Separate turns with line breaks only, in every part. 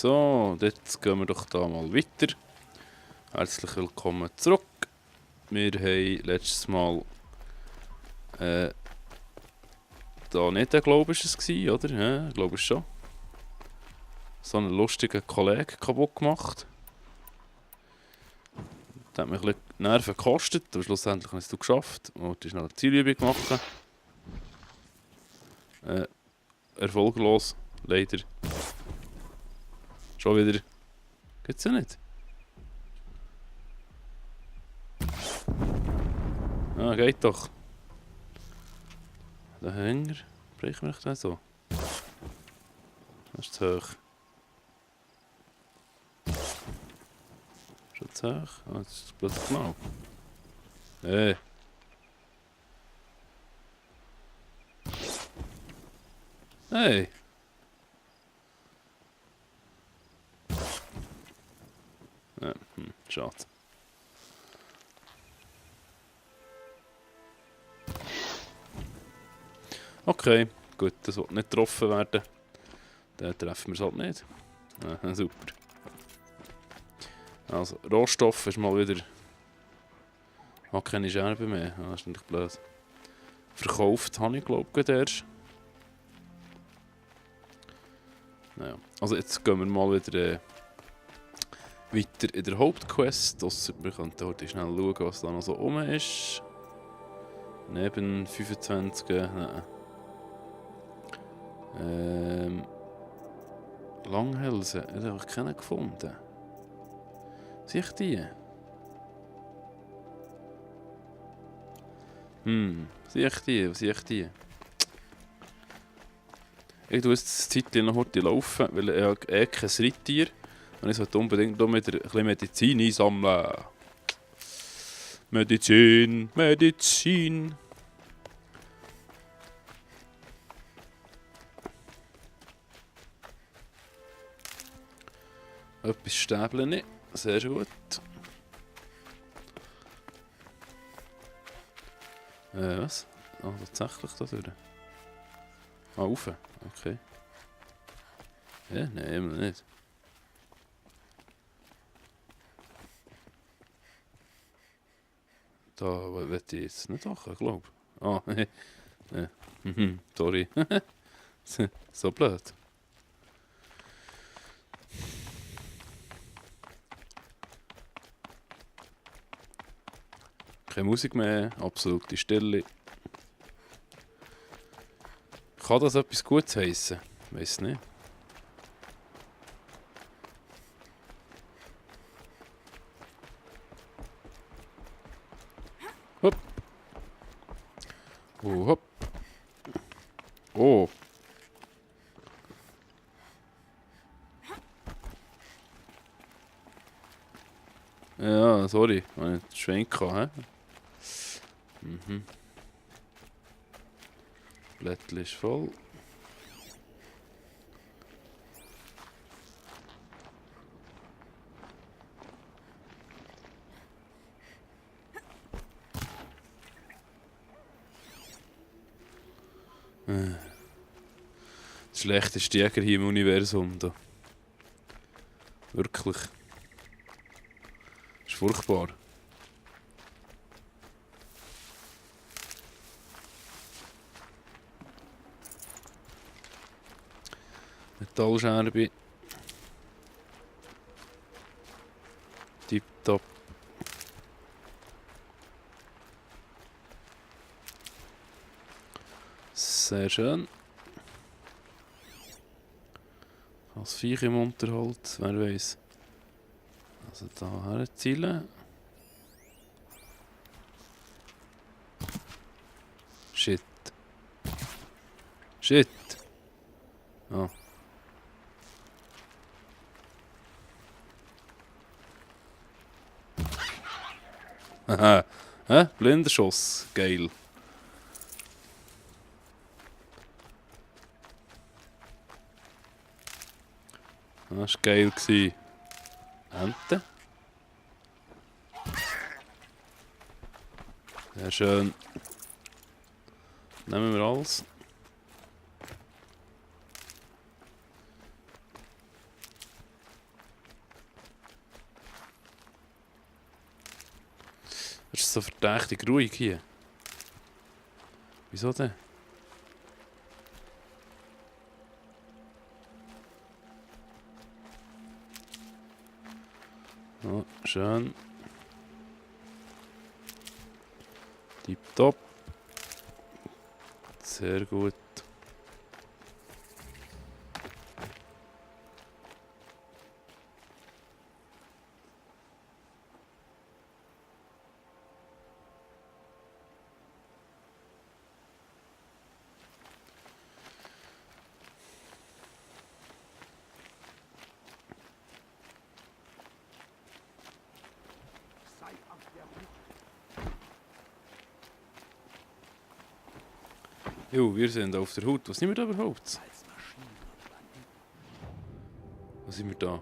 So, jetzt gehen wir doch da mal weiter. Herzlich willkommen zurück. Wir haben letztes Mal da nicht, glaube ich, es war, oder? Ja, ich glaube schon. So einen lustigen Kollegen kaputt gemacht. Das hat mich ein bisschen Nerven gekostet, aber schlussendlich habe ich es geschafft. Und schnell eine Zielübung machen. Erfolglos, leider. Schon wieder. Geht's ja nicht? Ah, geht doch. Der Hänger. Brechen wir den so? Das ist zu hoch. Schon zu hoch? Ah, das ist plötzlich genau. Hey. Hey. Ja, schade. Okay, gut, das wird nicht getroffen werden. Dann treffen wir es halt nicht. Ja, super. Also, Rohstoff ist mal wieder... Ich habe keine Scherben mehr, das ist natürlich blöd. Verkauft habe ich glaube ich erst. Naja, also jetzt gehen wir mal wieder weiter in der Hauptquest. Ausser wir könnten heute schnell schauen, was da noch so rum ist. Neben 25... Nein. Langhälse, ich habe keinen gefunden. Sehe ich die? Sehe ich die? Was sehe ich die? Ich tue jetzt das Zeitchen noch heute laufen, weil ich habe kein Reittier. Und ich sollte unbedingt noch wieder ein bisschen Medizin einsammeln. Medizin, Medizin. Etwas Stäbchen, sehr gut. Was? Ah, tatsächlich da durch. Ah, rauf. Okay. Ja, nein, immer nicht. Da will ich jetzt nicht machen, glaube ich. Ah, ja. Sorry. So blöd. Keine Musik mehr, absolute Stille. Kann das etwas Gutes heissen? Ich weiss nicht. Hopp. Oh, hopp. Oh. Ja, sorry, ich habe einen Schwenk gehabt, hä? Blättchen ist voll. Der schlechteste Jäger hier im Universum. Da. Wirklich. Das ist furchtbar. Metallscherbe. Tipptopp. Sehr schön. Als Viech im Unterholz, wer weiß. Also da herzielen. Shit. Shit. Ah. Haha. Hä? Blinderschuss. Geil. Das war geil. Ente. Sehr schön. Nehmen wir alles. ist es so verdächtig ruhig hier? Wieso denn? Ja, schön. Tipptopp. Sehr gut. Jo, wir sind auf der Hut. Was sind wir da überhaupt? Was sind wir da?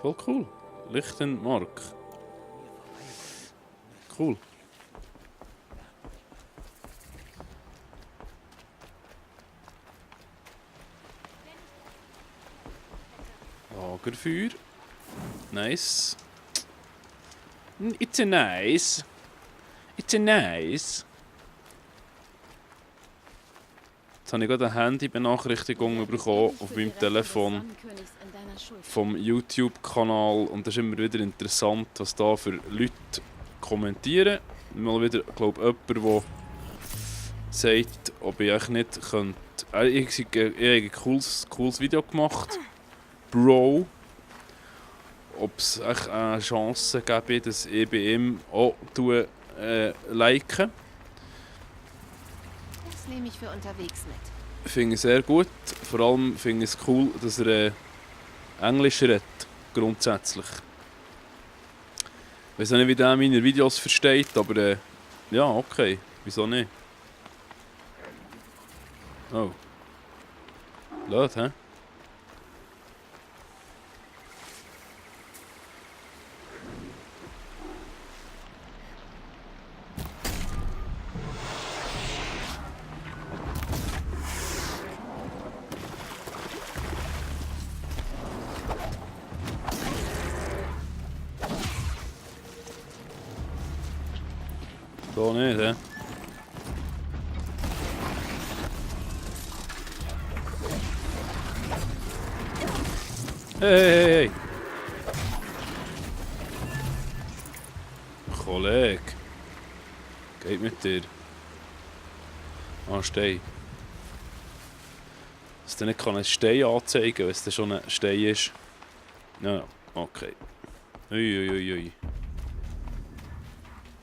Voll cool. Lichtenmark. Cool. Lagerfeuer. Nice. It's a nice. It's a nice. Jetzt habe ich gerade eine Handy-Benachrichtigung bekommen auf meinem Telefon vom YouTube-Kanal und das ist immer wieder interessant, was da für Leute kommentieren. Mal wieder, glaube ich, jemand, der sagt, ob ich eigentlich nicht könnte... Ich habe ein cooles Video gemacht. Bro. Ob es eine Chance gäbe, dass ich bei ihm auch liken.
Das nehme ich für unterwegs mit.
Finde ich sehr gut. Vor allem finde ich es cool, dass er Englisch redet. Grundsätzlich. Ich weiß nicht, wie der meine Videos versteht, aber ja, okay. Wieso nicht? Oh. Blöd, hä? So nicht, hä? Hey! Kollege. Geht mit dir. Ah, Stein. Dass der nicht einen Stein anzeigen kann, wenn es schon ein Stein ist. Ja, okay. Uiuiui.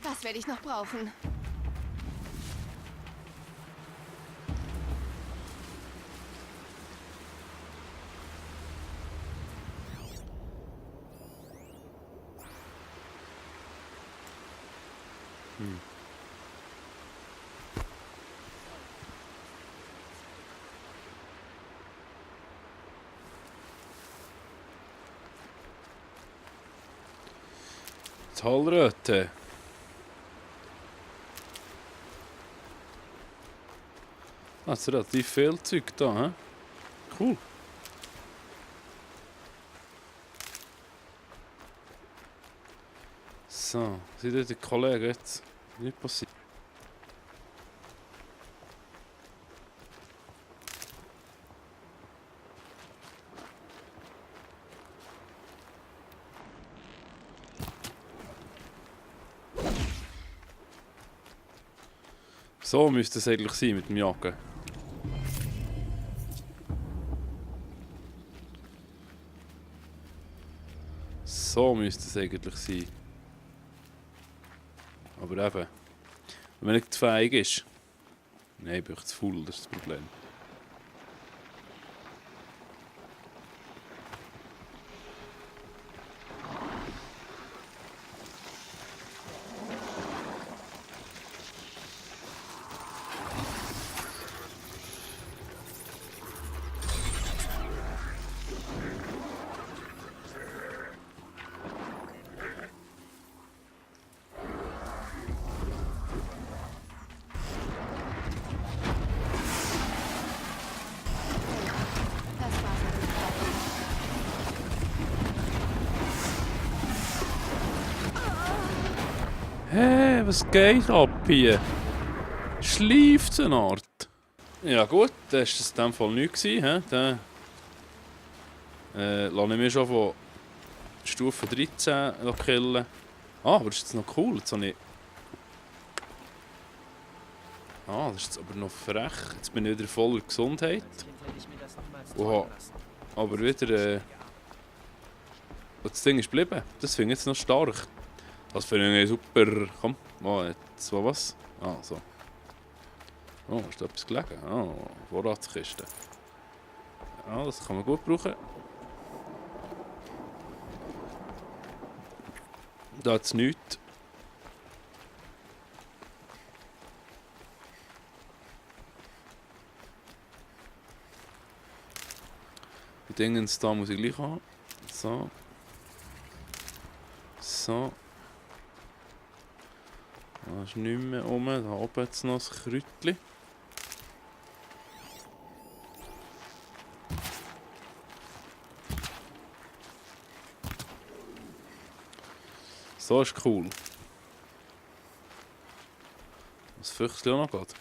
Das werde ich noch brauchen.
Talröte. Das ist relativ viel Zeug da, hä? Cool. So, sieht der Kollege jetzt nicht passiert. So müsste es eigentlich sein mit dem Jagen. So müsste es eigentlich sein. Aber eben, wenn man nicht fähig ist. Nein, ich bin zu faul, das ist das Problem. Hä, was geht ab hier? Schleift eine Art. Ja gut, das war es in dem Fall nichts. Dann lasse ich mich schon von Stufe 13 killen. Ah, aber das ist jetzt noch cool. Jetzt habe ich... Ah, das ist jetzt aber noch frech. Jetzt bin ich wieder voller Gesundheit. Und habe aber wieder... das Ding ist geblieben. Das finde ich jetzt noch stark. Das finde ich super. Komm, jetzt was? Ah, so. Oh, ist da etwas gelegen? Oh, Vorratskiste. Ja, das kann man gut brauchen. Da hat es nichts. Die Dingens da muss ich gleich haben. So. So. Da ist nichts mehr rum. Da oben hat es noch ein Kräutchen. So ist cool. Was Füchschen auch noch geht.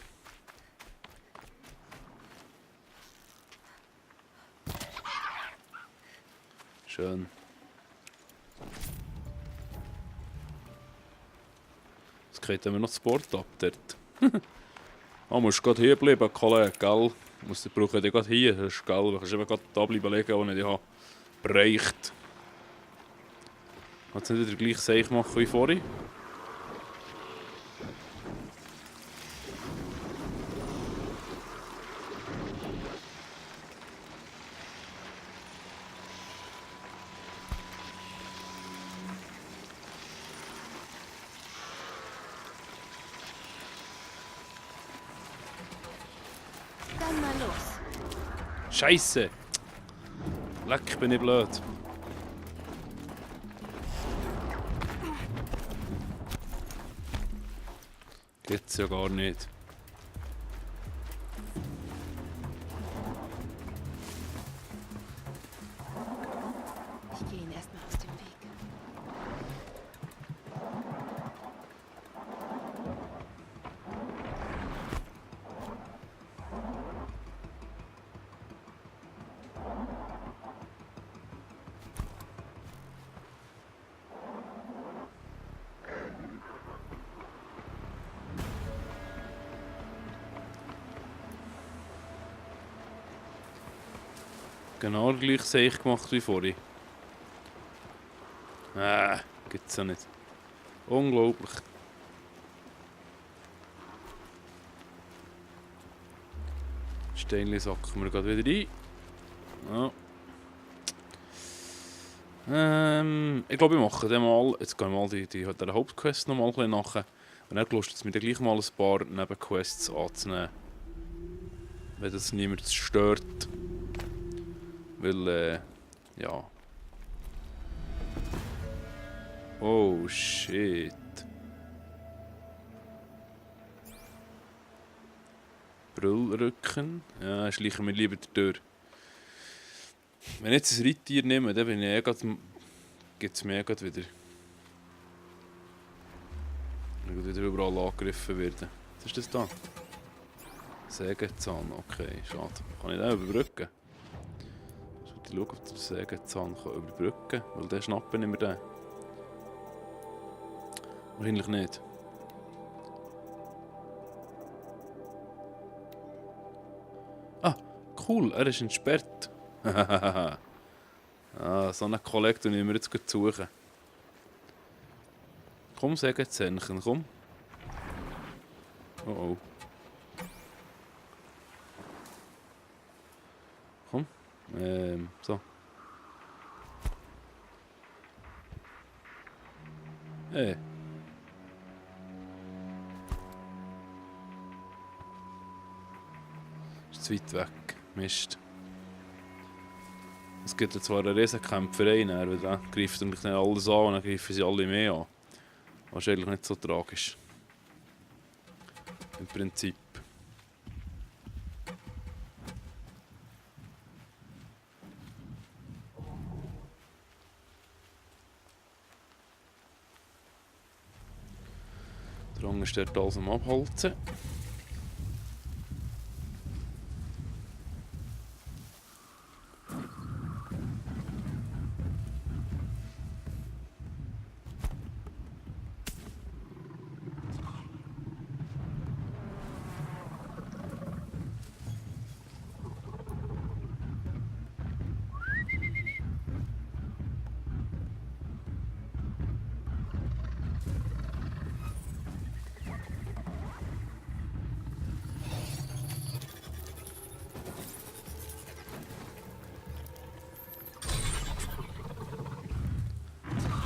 Schön. Jetzt geht immer noch das Board ab dort. Ah, musst gerade hier bleiben, Kollege, gell? Ich brauche dich gerade hier, das ist gell? Du kannst eben gerade da bleiben liegen, wo ich dich habe bereicht. Kannst du nicht wieder gleich Seich machen wie vorhin?
Dann mal los.
Scheiße! Leck, bin ich blöd. Geht's ja gar nicht.
Ich gehe ihn erstmal aus dem Weg.
Genau gleich Seich gemacht wie vorhin. Gibt's ja nicht. Unglaublich. Steinchen sacken wir gerade wieder ein. Ja. Ich glaube, ich mache dann mal. Jetzt gehen wir mal die Hauptquest noch mal ein bisschen nachher. Und dann lustet es mir dann gleich mal ein paar Nebenquests anzunehmen. Wenn das niemand stört. Weil, ja. Oh shit. Brüllrücken. Ja, schleichen wir lieber durch. Wenn ich jetzt ein Reittier nehme, dann bin ich gibt es mir wieder. Ich wieder überall angegriffen werden. Was ist das da? Sägezahn, okay, schade. Kann ich den überbrücken? Ich schaue, ob der Sägezahn überbrücken kann, weil den schnappen nicht mehr den. Wahrscheinlich nicht. Ah, cool, er ist entsperrt. So einen Kollegen tun wir jetzt gut suchen. Komm, Sägezähnchen, komm. Oh oh. Komm. So. Hey. Ist zu weit weg. Mist. Es gibt ja zwar eine Riesenkämpferei, weil dann greift er nicht alles an und dann greifen sie alle mehr an. Wahrscheinlich nicht so tragisch. Im Prinzip. Gang ist dort alles am Abholzen.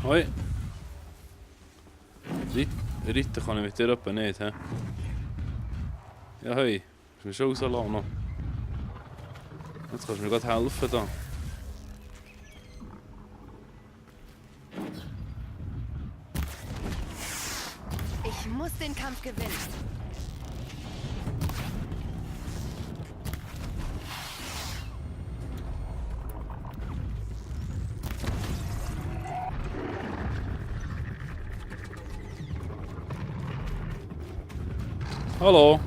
Hoi. Reiten kann ich mit dir etwa nicht, hä? Ja, hoi. Musst du mich schon rauslassen noch. Jetzt kannst du mir gerade helfen da.
Ich muss den Kampf gewinnen.
Hallo.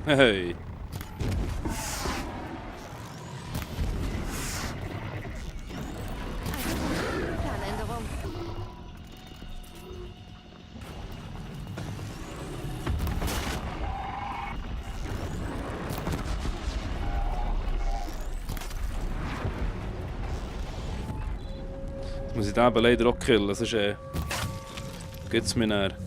Hey.
Planänderung.
Jetzt muss ich den eben leider auch killen, sonst gibt's mir näher.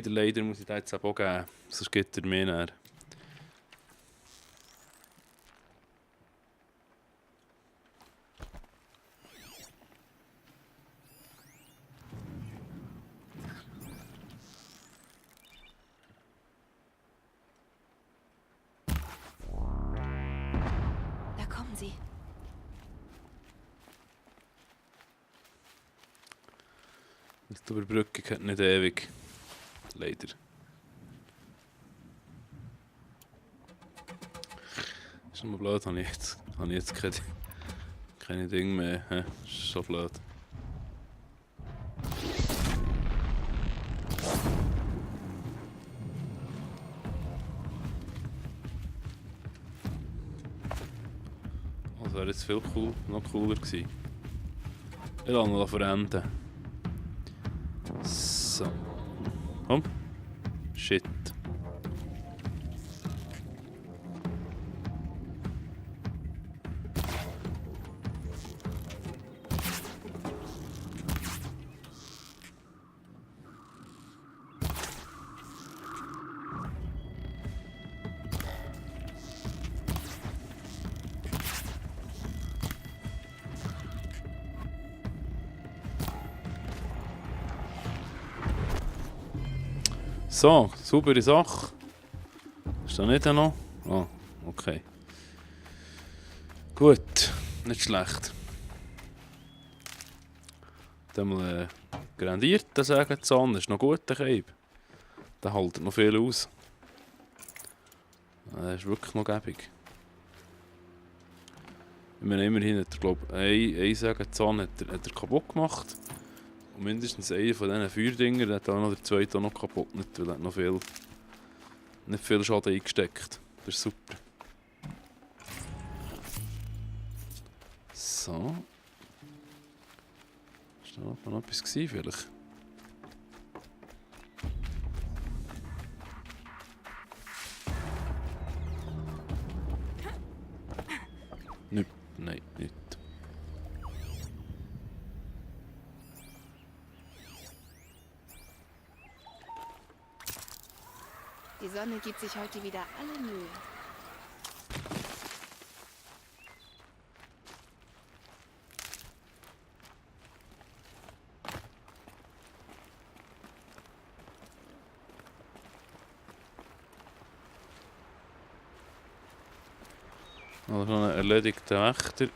Leider muss ich den jetzt auch geben, sonst gibt er mir näher.
Da kommen sie.
Die Überbrückung hat nicht ewig. Leider. Ist nur blöd, habe ich jetzt keine Dinge mehr. He? Ist so blöd. Das wäre jetzt viel noch cooler gewesen. Ich lasse noch verenden. So. Komm. Shit. So, saubere Sache. Ist da nicht noch? Ah, okay. Gut, nicht schlecht. Dann mal grandiert, der Sägezahn. Das ist noch gut, der Keib. Der hält noch viel aus. Der ist wirklich noch gäbig. Ich meine, immerhin hat er, glaube ich, ein Sägezahn hat er kaputt gemacht. Und mindestens einer von diesen Feuerdingern hat auch noch der zweite auch noch kaputt, nicht, weil er hat noch nicht viel Schaden eingesteckt. Das ist super. So. Ist da noch etwas gewesen, vielleicht? Nicht, nein, nicht.
Die Sonne gibt sich heute wieder alle Mühe.
Also noch einen erledigten Wächter.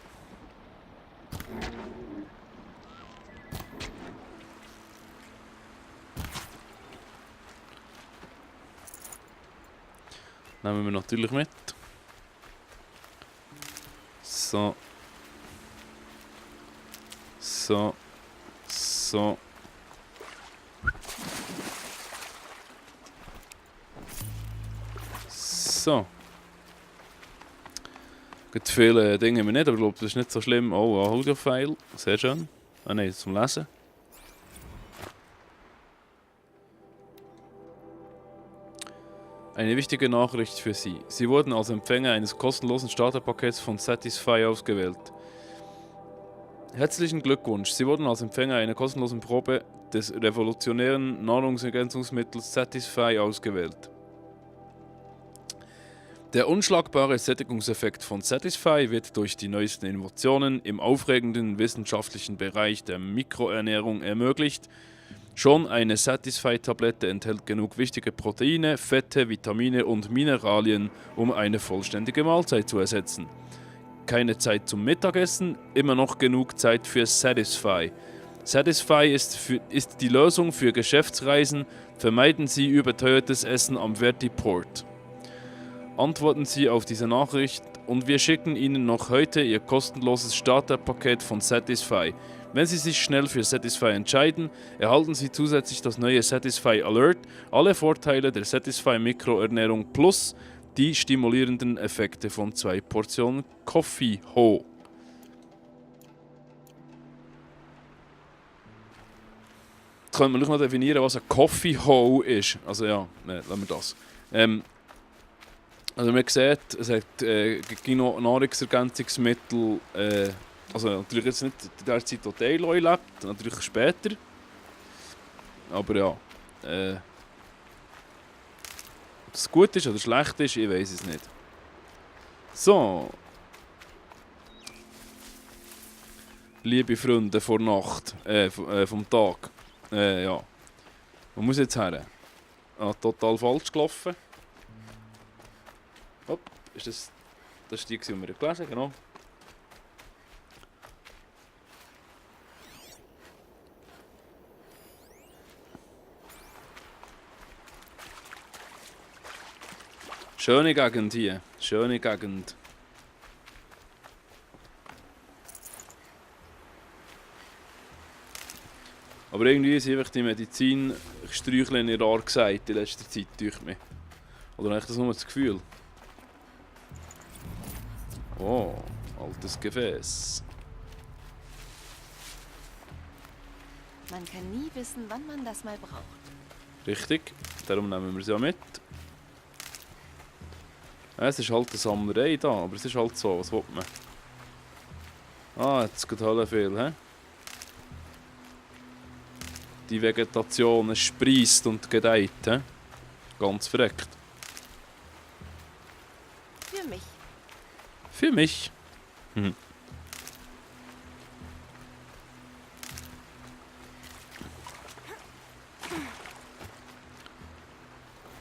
Nehmen wir natürlich mit. So. So. So. So. Gibt viele Dinge haben wir nicht, aber ich glaube, das ist nicht so schlimm. Oh, ein Audio-File. Sehr schön. Ah nein, zum Lesen. Eine wichtige Nachricht für Sie. Sie wurden als Empfänger eines kostenlosen Starterpakets von Satisfy ausgewählt. Herzlichen Glückwunsch. Sie wurden als Empfänger einer kostenlosen Probe des revolutionären Nahrungsergänzungsmittels Satisfy ausgewählt. Der unschlagbare Sättigungseffekt von Satisfy wird durch die neuesten Innovationen im aufregenden wissenschaftlichen Bereich der Mikroernährung ermöglicht. Schon eine Satisfy-Tablette enthält genug wichtige Proteine, Fette, Vitamine und Mineralien, um eine vollständige Mahlzeit zu ersetzen. Keine Zeit zum Mittagessen, immer noch genug Zeit für Satisfy. Satisfy ist die Lösung für Geschäftsreisen. Vermeiden Sie überteuertes Essen am Vertiport. Antworten Sie auf diese Nachricht und wir schicken Ihnen noch heute Ihr kostenloses Starterpaket von Satisfy. Wenn Sie sich schnell für Satisfy entscheiden, erhalten Sie zusätzlich das neue Satisfy Alert, alle Vorteile der Satisfy Mikroernährung plus die stimulierenden Effekte von 2 Portionen Coffee Ho. Jetzt können wir noch definieren, was ein Coffee Ho ist. Also ja, lassen wir das. Also man sieht, es hat Nahrungsergänzungsmittel, also natürlich jetzt nicht in der Zeit, wo Aloy lebt, natürlich später. Aber ja, ob es gut ist oder schlecht ist, ich weiß es nicht. So. Liebe Freunde vor Nacht, vom Tag. Ja. Wo muss ich jetzt her? Ah, total falsch gelaufen. Hopp, ist das ist die, die wir gelesen haben, genau. Schöne Gegend hier, schöne Gegend. Aber irgendwie ist einfach die Medizin Sträuchlein rar gesagt in letzter Zeit durch mich. Oder habe ich das nur das Gefühl? Oh, altes Gefäß.
Man kann nie wissen, wann man das mal braucht.
Richtig, darum nehmen wir es ja mit. Ja, es ist halt eine Sammlerei da, aber es ist halt so, was will man? Ah, jetzt geht halt viel, hä? Die Vegetation sprießt und gedeiht, hä? Ganz verreckt.
Für mich.
Für mich. Mhm.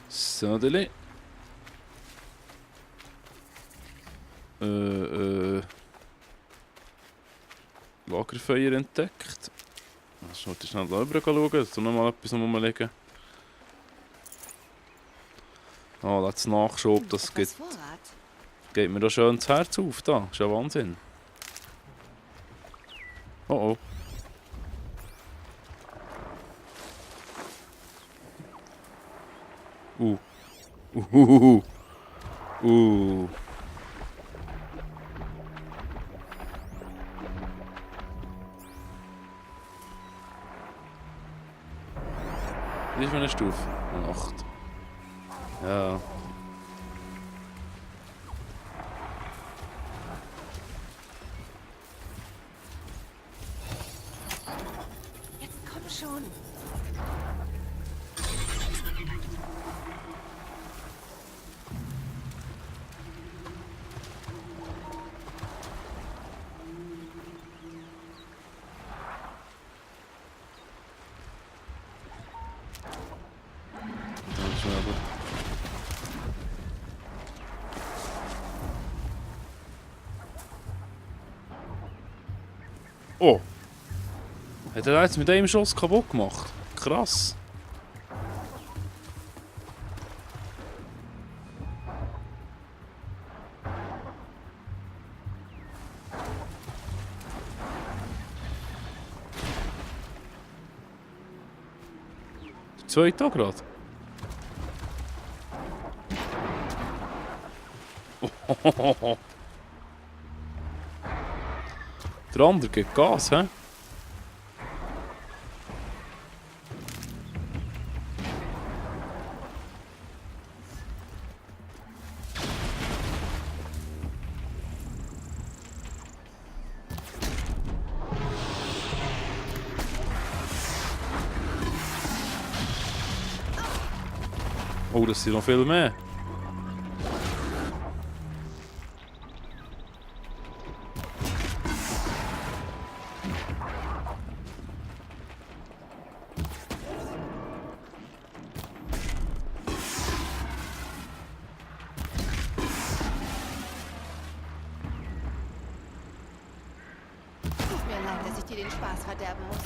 So, Deli. Lagerfeuer entdeckt. Ich sollte schnell da rüber schauen, dass da noch mal etwas rumliegen. Ah, oh, letzter Nachschub, das geht mir da schön das Herz auf. Da. Ist ja Wahnsinn. Oh oh. Wie ist meine Stufe? Eine 8. Ja.
Jetzt komm schon.
Oh! Hat er jetzt mit einem Schuss kaputt gemacht? Krass. Der zweite auch gerade. Der andere gibt Gas, hä? Oh, das sind noch viel mehr.
Tut mir leid, dass ich dir den Spaß verderben muss.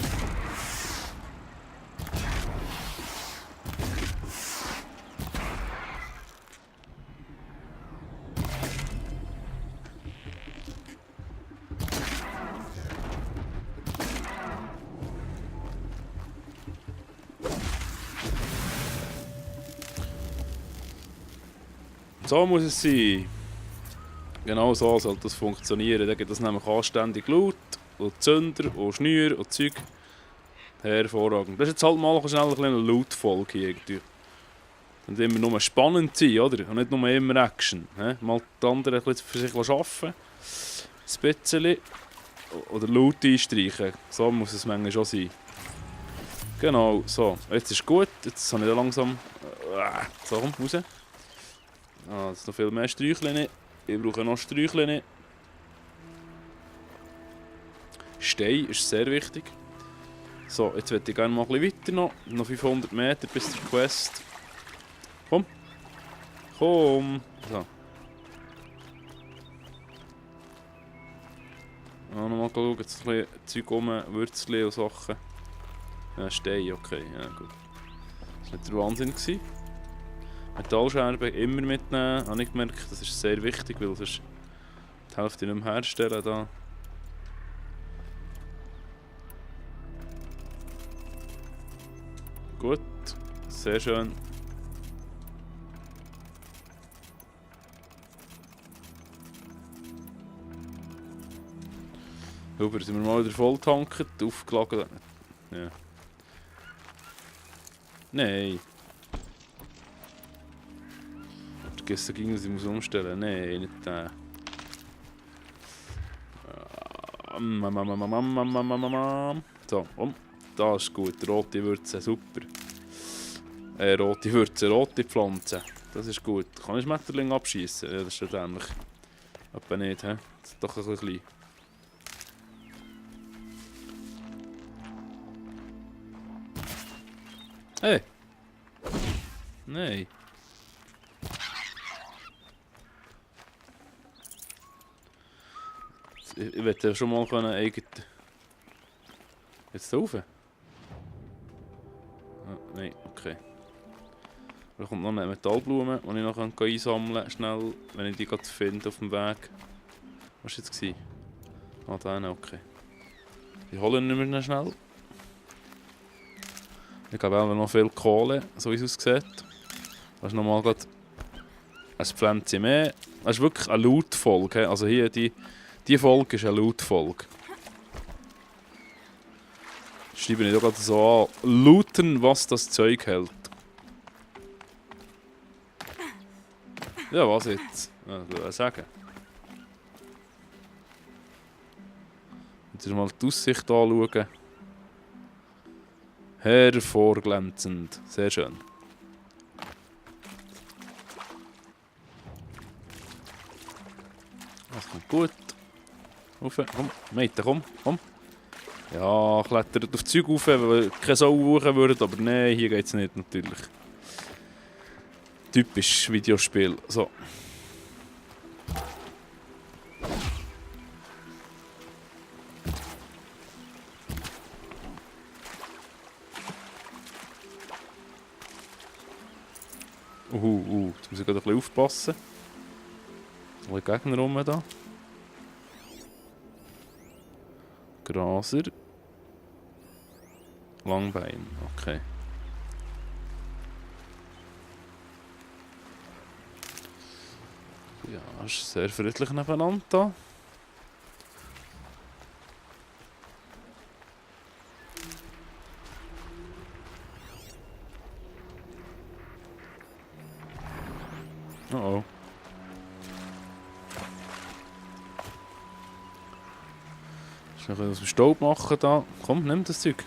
So muss es sein. Genau so sollte das funktionieren. Dann gibt es nämlich anständig Loot und Zünder und Schnür und Zeug. Hervorragend. Das ist jetzt halt mal schnell eine kleine Loot-Folge hier irgendwie. Und immer nur spannend sein, oder? Und nicht nur immer Action. Mal die anderen ein bisschen für sich arbeiten. Ein bisschen. Oder Loot einstreichen. So muss es manchmal schon sein. Genau, so. Jetzt ist gut. Jetzt habe ich da langsam... So, komm, raus. Ah, jetzt noch viel mehr Sträuchchen. Ich brauche noch Sträuchchen. Stein ist sehr wichtig. So, jetzt würde ich gerne mal ein bisschen weiter noch. Noch 500 Meter bis zur Quest. Komm. Komm. So. Ja, nochmal schauen, jetzt ein bisschen Zeug rum, Würzchen und Sachen. Ja, Stein, okay, ja gut. Das war nicht der Wahnsinn gewesen. Metallscherben immer mitnehmen, habe ich gemerkt, das ist sehr wichtig, weil sonst die Hälfte nicht mehr herstellen da. Gut, sehr schön. Super, sind wir mal wieder voll tanken, aufgeladen. Ja. Nein. Vergessen ging, dass ich muss umstellen. Nein, nicht den. So, das ist gut. Rote Würze, super. Rote Würze, rote Pflanzen. Das ist gut. Kann ich Schmetterling abschießen? Ja, das ist ja dämlich. Aber nicht, hä? Das ist doch ein bisschen klein. Hey! Nein. Ich werde ja schon mal eigen... Jetzt da rauf? Ah, nein, okay. Da kommt noch eine Metallblume, die ich noch einsammeln kann, schnell, wenn ich die gerade finde auf dem Weg. Was war jetzt? Ah, da, okay. Die holen wir nicht mehr schnell. Ich habe auch noch viel Kohle, so wie es aussieht. Das ist nochmal gerade ein Pflänzchen mehr. Das ist wirklich eine Loot-Folge. Also hier, die Folge ist eine Loot-Folge. Schreibe ich doch gerade so an. Looten, was das Zeug hält. Ja, was jetzt? Ja, was soll ich sagen? Jetzt mal die Aussicht anschauen. Hervorglänzend. Sehr schön. Das kommt gut. Rauf, komm, Mädchen, komm. Ja, klettert auf die Zeug rauf, weil wir keine Sau suchen würden, aber nein, hier geht es nicht, natürlich. Typisch Videospiel. So. Jetzt muss ich gerade ein bisschen aufpassen. Alle Gegner rum da. Graser. Langbein, okay. Ja, ist sehr friedlich nebeneinander da. Oh oh. Ich muss noch aus dem Staub machen da. Komm, nimm das Zeug.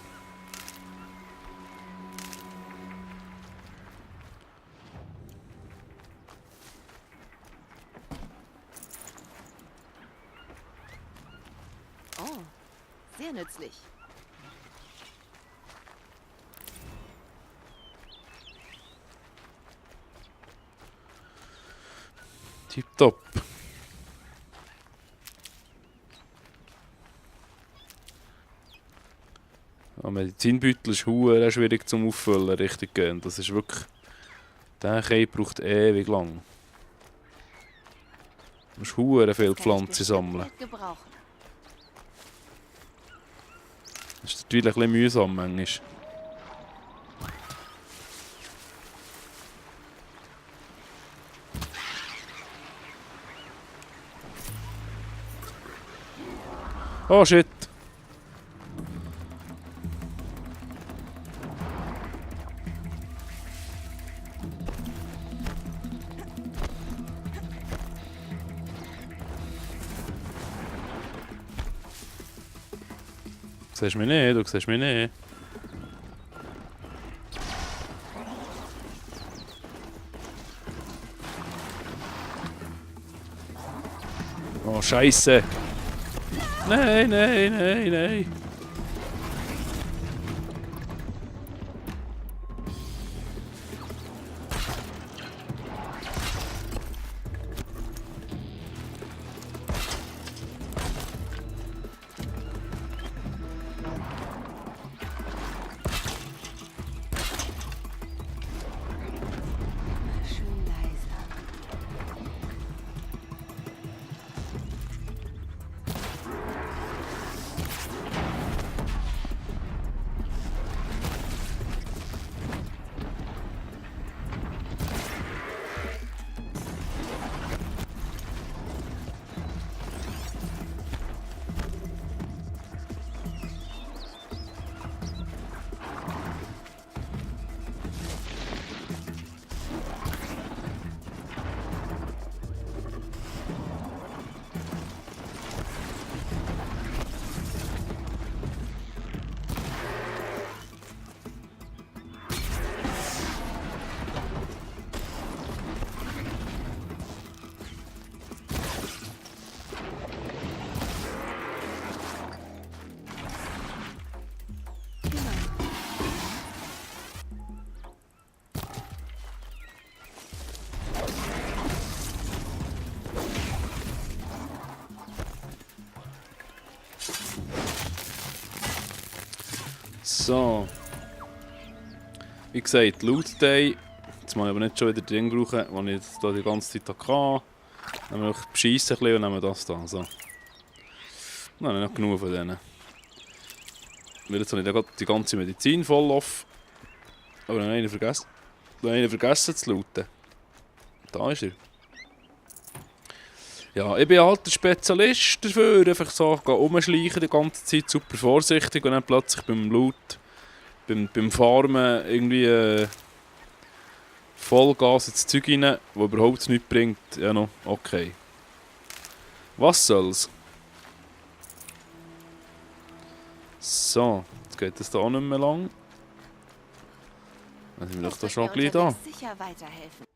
Oh, sehr nützlich.
Tipptopp. Ja, Medizinbeutel ist hure schwierig zum Auffüllen, richtig gehen. Das ist wirklich... Der Kai braucht ewig lang. Du musst hure viel Pflanzen sammeln.
Gebrauchen.
Das ist natürlich ein bisschen mühsam manchmal. Oh shit! Du siehst mich nicht, du siehst mich nicht. Oh Scheiße! Nein, nein, nein, nein!
Schön leiser.
So. Wie gesagt, Loot Day. Jetzt muss ich aber nicht schon wieder Ding brauchen, das ich jetzt hier die ganze Zeit hatte. Dann nehmen wir bescheissen ein bisschen und nehmen das da. So. Dann habe ich noch genug von denen. Weil jetzt habe ich da die ganze Medizin voll auf. Aber dann habe ich einen vergessen zu looten. Da ist er. Ja, ich bin halt der Spezialist dafür. Einfach so rumschleichen die ganze Zeit, super vorsichtig und dann plötzlich beim Loot, beim Farmen irgendwie Vollgas ins Zeug rein, das überhaupt nichts bringt. Ja, noch okay. Was soll's? So, jetzt geht das da auch nicht mehr lang. Dann sind wir doch da schon gleich da.
Sicher weiterhelfen.